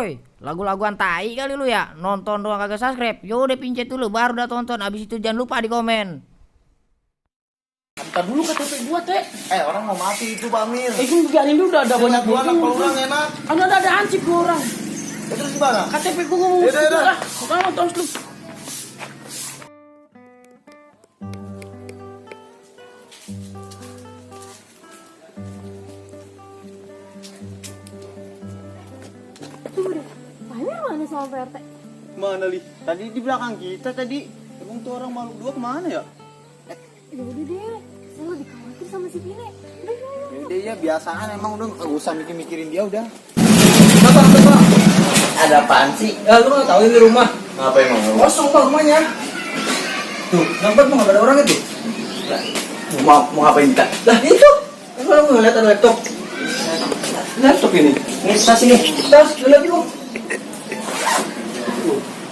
Woi, lagu-laguan tai kali lu ya. Nonton doang kagak subscribe. Yaudah pincet dulu baru udah tonton. Abis itu jangan lupa di komen. Antar dulu KTP gua, Teh. Orang mau mati itu Pak Amir. Gua biarin dulu udah banyak Dua anak dulu. pulang enak. Ada hansip dua orang. Terus gimana? KTP gua ngomong Yaudah, gitu yaudah. lah. Bukan nonton lu. Tunggu deh, Amir mana sama PRT? Mana Li? Tadi di belakang kita tadi. Emang tuh orang malu dua kemana ya? Ya udah deh, saya lebih khawatir sama si Vine. Udah, Yaudah ya biasaan emang udah gak usah mikirin dia udah. Bapak. Ada apaan sih? Lu nggak tahu ini rumah. Apa emang? Kosong Pak rumahnya. Tuh, nampak mau nggak ada orang itu? Mau ngapain kita? Lah itu. Kan orang ngeliat ada laptop. Laptop ini. Ini tas ini. Tas, lihat dulu.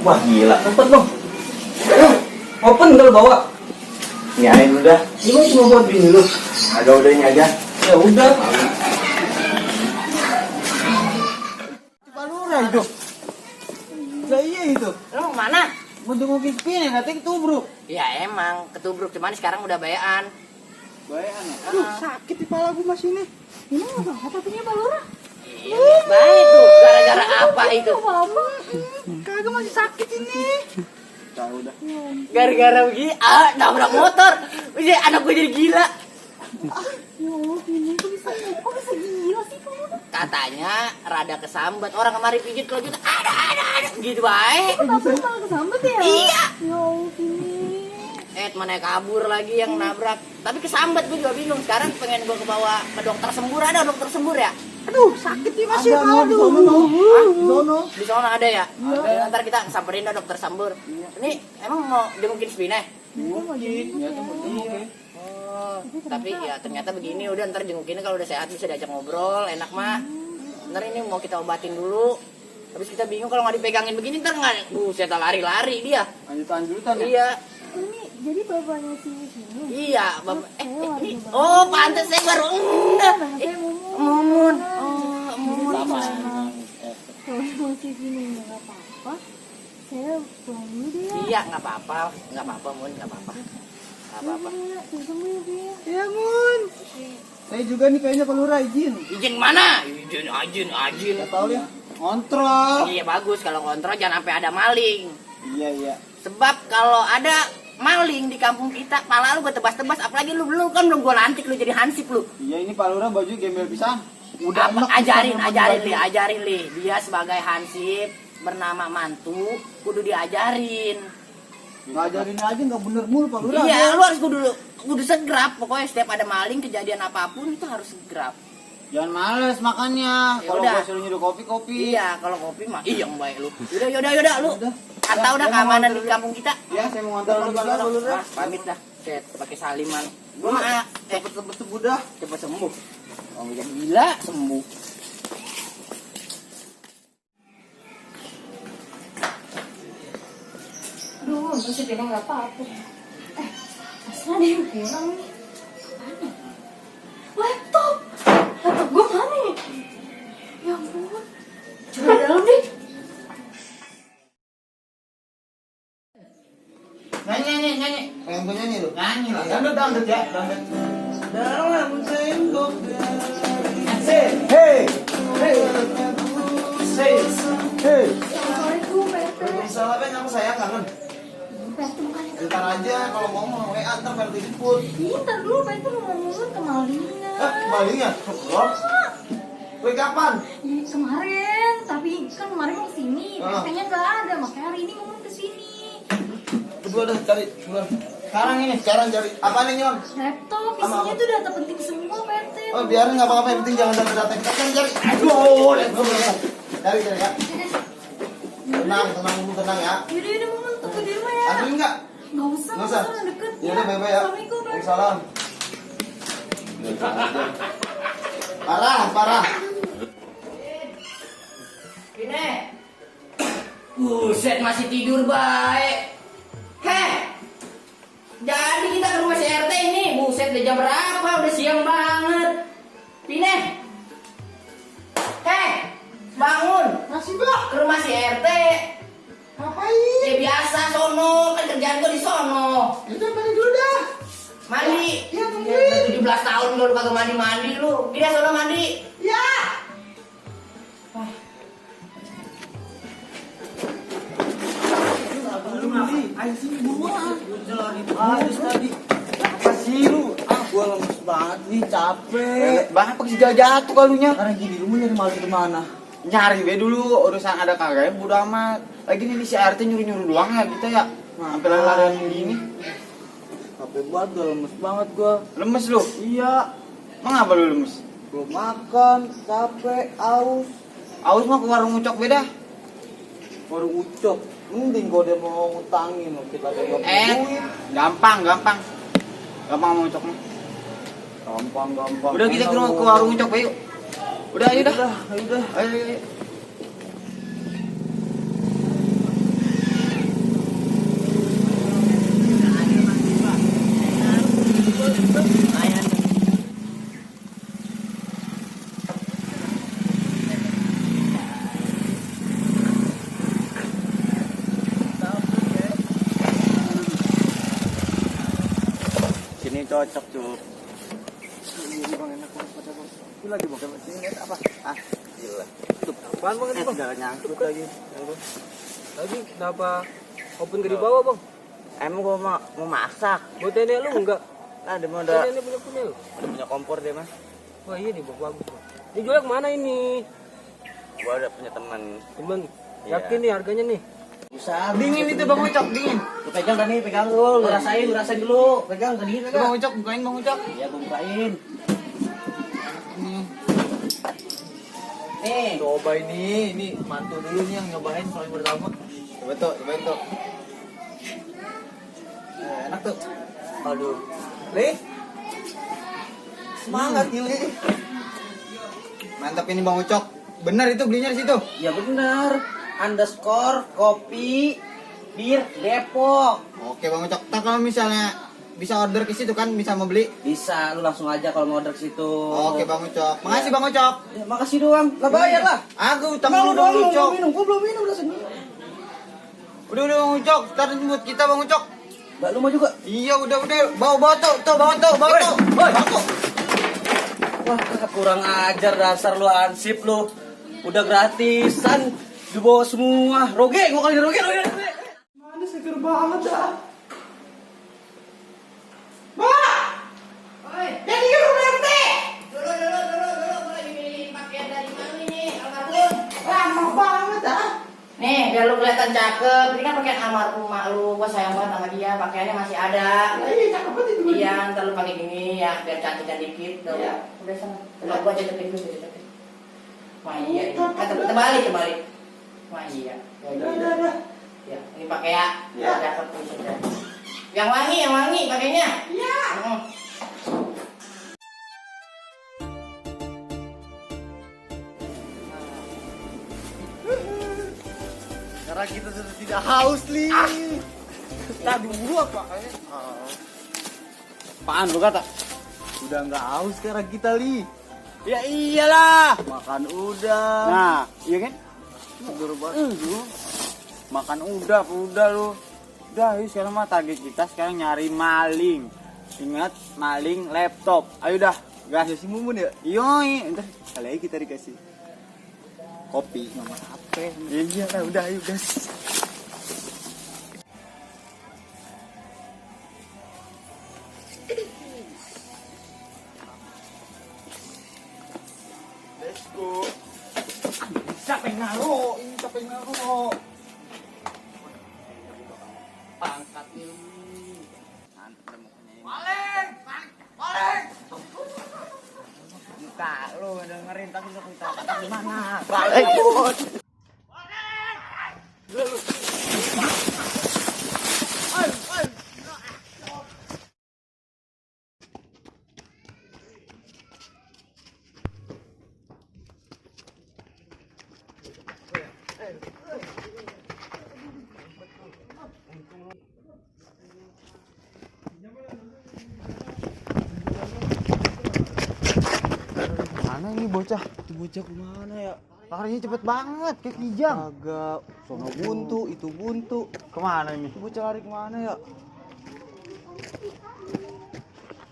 Wah gila. Tempat bang. Open kalau bawa. Nyain udah. Ini cuma buat bini lu. Ada udah ini aja. Ya udah. Pak Lurah itu. Lah iya itu. Lu mau mana? Mau jengukin Pin katanya ketubruk. Ya emang ketubruk cuman sekarang udah bayaan. Bayaan ya? Aduh sakit di kepala gue masih ini. ini nggak banget tapinya Pak Lurah. Iya, baik tuh. Gara-gara apa itu? Apa? Kagak masih sakit ini. Tahu udah. Gara-gara begini, nabrak motor. Udah anak gue jadi gila. Ya Allah, Vine kok bisa gila sih kamu? Katanya rada kesambat. Orang kemarin pijit kalau gitu, ada. Gitu baik. Tapi malah kesambet ya? Iya. Ya Allah, Vine. Mana kabur lagi yang nabrak. Tapi kesambat gue juga bingung. Sekarang pengen gue kebawa ke dokter sembur. Ada dokter sembur ya? Aduh sakit nih masih. Hah? Sono. Di sana ada ya? Ntar kita samperin dah dokter sembur. Ini emang mau jengukin spine? Oh, tapi ya ternyata begini. Udah ntar jengukinnya kalau udah sehat bisa diajak ngobrol. Enak mah. Ntar ini mau kita obatin dulu. Habis kita bingung kalau nggak dipegangin begini ntar nggak. Buset lari-lari dia. Lanjutan ya. Iya. Ini jadi bapaknya si Vine. Iya, Bapak. Ini. Oh, pantes saya baru enggak. Saya Mumun. Oh, Mumun. Kalau si Vine nggak apa-apa, saya pulang dulu deh ya. Iya, nggak apa-apa, Mun, nggak apa-apa. Nggak apa-apa. Tunggu ya, Vine. Ya Mun. Saya juga nih kayaknya Pak Lurah izin. Izin mana? Izin. Gak tahu ya. Kontrol. Iya bagus kalau kontrol jangan sampai ada maling. Iya. Sebab kalau ada maling di kampung kita, pala lu gue tebas-tebas, apalagi lu belum gue lantik lu jadi hansip lu. Iya ini Pak Lurah baju gembel pisan. Udah enak ajarin pisan ajarin li. Dia sebagai hansip bernama mantu, kudu diajarin. Ngajarin aja nggak bener mulu Pak Lurah. Iya, lu harus kudu segrap. Pokoknya setiap ada maling kejadian apapun itu harus segrap. Jangan males makannya. Ya Kalau udah. gua suruh nyeduh kopi. Iya, kalau kopi mah iya yang baik lu. Yaudah lu. Atau udah keamanan di kampung kita. Ya saya mau ngantar dulu Pak Lurah. Mas, pamit dah. Set, pakai saliman. Gua mah Cepet sembuh dah. cepat sembuh. Oh, ya gila sembuh. Aduh, untung si Vine nggak apa-apa. Pasti ada yang kurang nih. Apaan ya? Laptop gue mana nih? Ya ampun. Coba di dalam deh. Nyanyi. Pengen gue nyanyi lu? Nyanyi lah. Dangdut ya. Dalam tembok Say hey. Assalamualaikum, PRT. Salah Ben aku sayang kangen. PRT bukannya ke... Ntar aja kalau ngomong WA ntar pengen dijemput. Ntar dulu PRT mau ngomongin ke malingan. Malingnya? Belum. Wih kapan? Ih, kemarin, tapi kan kemarin mau kesini, PRT-nya nggak ada, makanya hari ini ngomong kesini. Berdua dah cari. Sekarang cari. Apa nih Nyon? Laptop, isinya tuh data penting semua PRT. Oh biarin nggak apa-apa yang penting jangan data-data kita cari. Aduh, cari ya. Tenang ya. Yaudah, Momen, tunggu di rumah ya. Anterin nggak? Nggak usah, deket. Ya udah bye-bye ya. Assalamualaikum, PRT. Waalaikumsalam. Parah. Ini. Buset masih tidur baik. Heh. Jadi kita ke rumah si RT ini. Buset udah jam berapa? Udah siang banget. Pine. Heh. Bangun. Masih sih, Pak? Ke rumah si RT. Ngapain? Ya biasa sono, kan kerjaan gua di sono. Ya udah balik dulu dah. Mandi. Iya, tungguin. 17 tahun lu kagak mandi-mandi lu. Dia sono mandi. Ya. Ayo sini buruan. Habis tadi. Apa sih lu? Gua lemes banget nih, capek. Banget pakai jatuh kalunya. Karena gini, lu mau nyari malu kemana? Nyari be dulu urusan ada kagak bodo amat. Lagi nih si RT nyuruh-nyuruh doang ya kita ya. Nah, sampai larian gini. Capek banget, gua lemes banget gua. Lemes lu? Iya, Emang apa lu lemes? belum makan, capek, aus. Aus mah ke warung ucok beda. Baru ucok. Mending gua udah mau ngutangin, kita ada duit. Gampang. Gampang mau ucok mah. Gampang. Udah kita ke warung ucok be yuk. Udah ayo dah. Udah. Ayo. Sini cocok, Cuk. Ini Bang enak banget Bang. Ini lagi mau ke sini apa? Ah, gila. Tuh, apaan Bang ini Bang? Jangan nyangkut lagi. Lagi kenapa open ke di bawah bang? Emang gua mau masak. Buat nenek lu enggak? Nah, dia mau udah Nenek punya lu. punya kompor dia, Mas. Wah iya nih bagus. Bang. Ini jualnya kemana ini? Gua udah punya teman. Temen, Iya. yakin nih harganya nih? Bisa. Dingin itu Bang Ucok, dingin. Lu pegang dah nih, pegang lu rasain dulu. Pegang ke dingin Bang Ucok, bukain Bang Ucok. Ya, gua bukain. Nih. Coba ini mantu dulu nih yang nyobain paling pertama. Coba tuh. Enak tuh. Aduh. Li. Semangat nih, Li. Mantap ini Bang Ucok. Bener itu belinya di situ. Ya benar. Underscore kopi bir Depok. Oke Bang Ucok. Tak kalau misalnya bisa order ke situ kan bisa mau beli. Bisa, lu langsung aja kalau mau order ke situ. Oke Bang Ucok. Makasih Bang Ucok. Ya, makasih doang. Lah bayar lah. Aku utang Kalau dulu lu Bang doang Ucok. belum minum, gua belum minum udah sini. Udah Bang Ucok. Ntar buat kita Bang Ucok. Mbak lu mau juga? Iya udah. Bawa tuh. Woi. Wah, kurang ajar dasar lu ansip lu. Udah gratisan dibawa semua. Roge, gua kali roge. Mana seger banget dah. Oi, Jadi kan lu RT. dulu. Gua lagi beli pakaian dari Mami nih, almarhum. Lama banget dah. Nih, biar lu kelihatan cakep. Ini kan pakaian almarhum mak lu. Gua sayang banget sama dia. Pakaiannya masih ada. Iya, cakep banget itu. Iya, ntar lu pakai gini ya, biar cantikan dikit. Udah sana. Coba gua cetekin dulu. Wah iya, ini. Terbalik. Wah iya. Udah. Ya, ini pakai ya. Ya. Cakep tuh sudah. Yang wangi pakainya. Iya. Karena kita sudah tidak haus, Li. Tak dulu apa kayaknya. Apaan lu kata? Udah nggak haus sekarang kita, Li. Ya iyalah. Makan udah. Nah, iya kan? Seger banget. Makan udah lu. Udah, ayo sekarang mah target kita sekarang nyari maling. Ingat, maling laptop. Ayo dah, gas. Si Mumun ya? Yoi, entar Kali aja kita dikasih kopi. nomor HP. Iya lah, udah ayo gas. Let's go. Capek ngaruh. Pangkat nih. Mantap mukanya ini. Maling. Muka lu dengerin tapi lu minta kata gimana? Balik. Mana ini bocah? Itu bocah kemana ya? Larinya cepet banget, kayak kijang. Agak sono buntu, itu buntu. Kemana ini? Bocah lari kemana ya?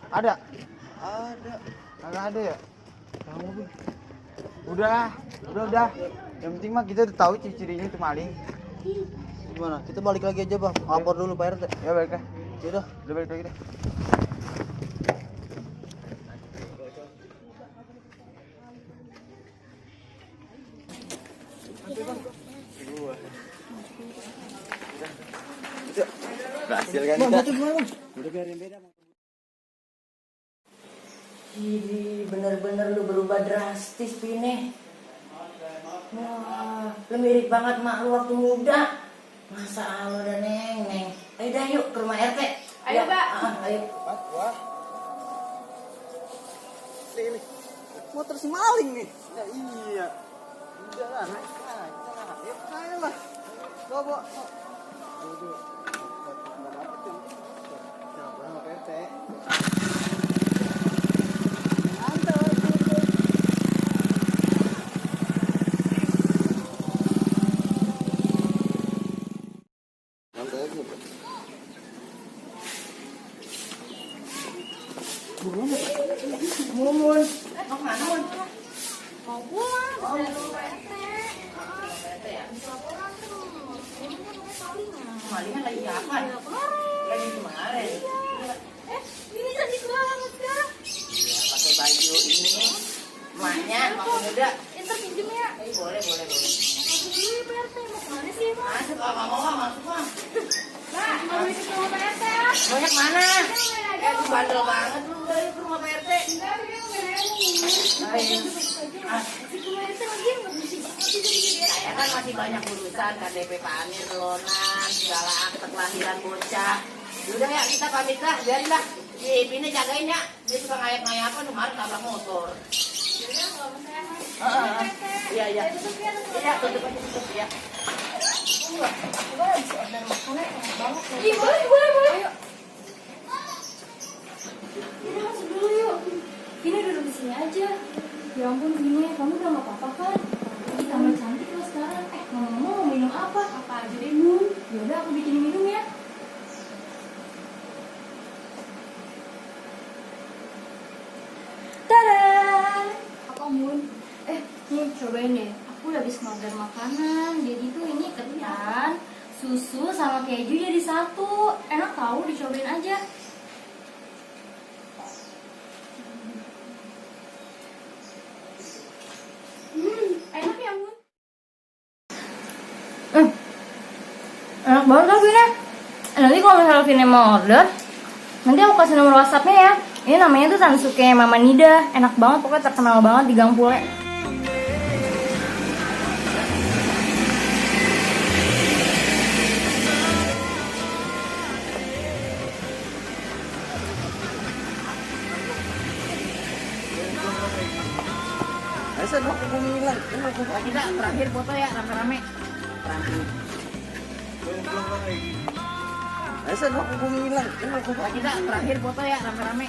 Ada? Ada. Kagak ada ya? Yang mobil. Udah. Yang penting mah kita udah tahu ciri-cirinya itu maling. Gimana? Kita balik lagi aja bang. Lapor dulu Pak RT. Ya balik dah. Yaudah. Udah balik lagi deh. Berhasil kan kita? Udah biarin beda. Jadi bener-bener lu berubah drastis Pine. Wah, lu mirip banget mak lu waktu muda. Masa lu udah neng. Ayo dah yuk ke rumah RT. Ayo, Mbak. Ayo. Wah. Ini motor si maling nih. Ya iya. Udah lah, naik. Yuk, naik lah. Bawa. Duduk. Nggak dapet tuh. Coba sama Pak RT. Mumun. Mau kemana Mun? Mau pulang, Oh, udah mau Pak pulang. RT. RT ya? Laporan tuh. Ini kan pakai salingan. Malingan lagi apa? Ya, kemarin. Lagi kemarin. Ini cantik banget sekarang. Iya, pakai baju ini. Emaknya, waktu muda. Ntar pinjem ya. Boleh. Masuk dulu ya Pak RT. Mau kemana sih Pak? Masuk, nggak mau, masuk Bang. Pak, mau bisa ke rumah Pak RT ya? Banyak mana? Aja, Lu bandel banget lu, udah yuk ke rumah Pak RT. enggak, dia nggak mau. Ayo. Si ke rumah RT lagi nggak bersih banget sih jadi dia. Saya kan masih banyak urusan, KTP Panir, lonan, segala akte kelahiran bocah. Udah ya, kita pamit dah, biarin dah. Ini jagain ya, dia suka ngayap-ngayapan, kemarin tabrak motor. Yaudah, kalau misalnya mas. Iya. Saya tutup ya, Iya, tutup aja, tutup ya. Boleh bisa order makanan enak banget. Iya, boleh. Ayo. Kita masuk dulu yuk. Vina duduk di sini aja. Ya ampun Vina, kamu udah gak apa-apa kan? Ih, tambah cantik lo sekarang. Ngomong-ngomong mau minum apa? Apa aja deh, Mun. Yaudah, aku bikin minum ya. Tada! Apa, Mun? Nih, cobain deh. Aku udah habis order makanan. Jadi tuh ini ketan, susu sama keju jadi satu. Enak tahu, dicobain aja. Enak ya, Bun? Enak banget lah, Vina. Nanti kalau misalnya Vina mau order, nanti aku kasih nomor WhatsApp-nya ya. Ini namanya tuh Tansuke Mama Nida. Enak banget, pokoknya terkenal banget di Gang Pule. Ayo, aku ngilang. Kita terakhir foto ya, rame-rame. Terakhir. Ayo, aku ngilang. Kita terakhir foto ya, rame-rame.